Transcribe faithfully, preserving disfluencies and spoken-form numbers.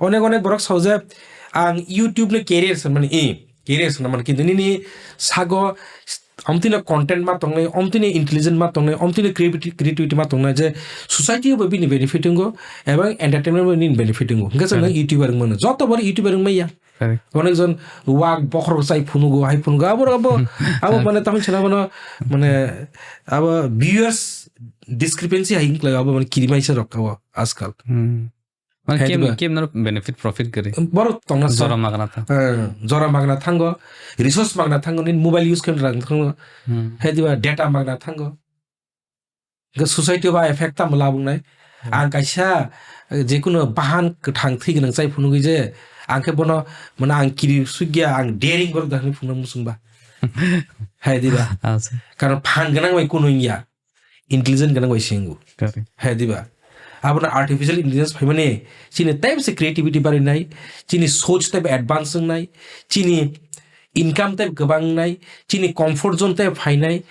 Onek onek borok sao je ang YouTube no career sanmani, e, career sanmani, kintu nini sago omtino content ma tongnai, omtino intelligent ma tongnai, omtino creativity, creativity ma tongnai je society bo bini benefit wngo, ebang entertainment bo nini benefit wngo. Hingke chwng Correct. YouTuber wngmano. Joto bor YouTuber wngmaya. Correct. Onek jon wak bokhorok chai phunugo, hai phunugo. Abo, abo, abo Correct. Mane tamni chana mano, mane, abo viewers discrepancy hai wngkhlai, abo mane kirimaisa rok abo ajkal. Hmm. Mane Hai kemno, diba? Kemno benefit profit gari. Borok tongna sa. Jora magna tha. Eh, jora magna thango, resource magna thango, nini mobile use kemna rang thango. Hmm. Hai diba, data magna thango. Hingke society ba effect tamo labung nai. Hmm. Ang kaisa, eh, jekunu bahan kwthang thwi gwnang chai phunugwi je, ang khe bono, mane ang kiri sugya, ang daring borok da hwnwi phunukna muchungba. Hai diba? Acha. Karon phan gwnang bai kunu wngya. Intelligent gwnang bai se wngo. Correct. Hai diba? Abono artificial intelligence phaimani chini tei se creativity barinai, chini soch tei advance wngnai, chini income tei kwbang wngnai, chini comfort zone tei phainai,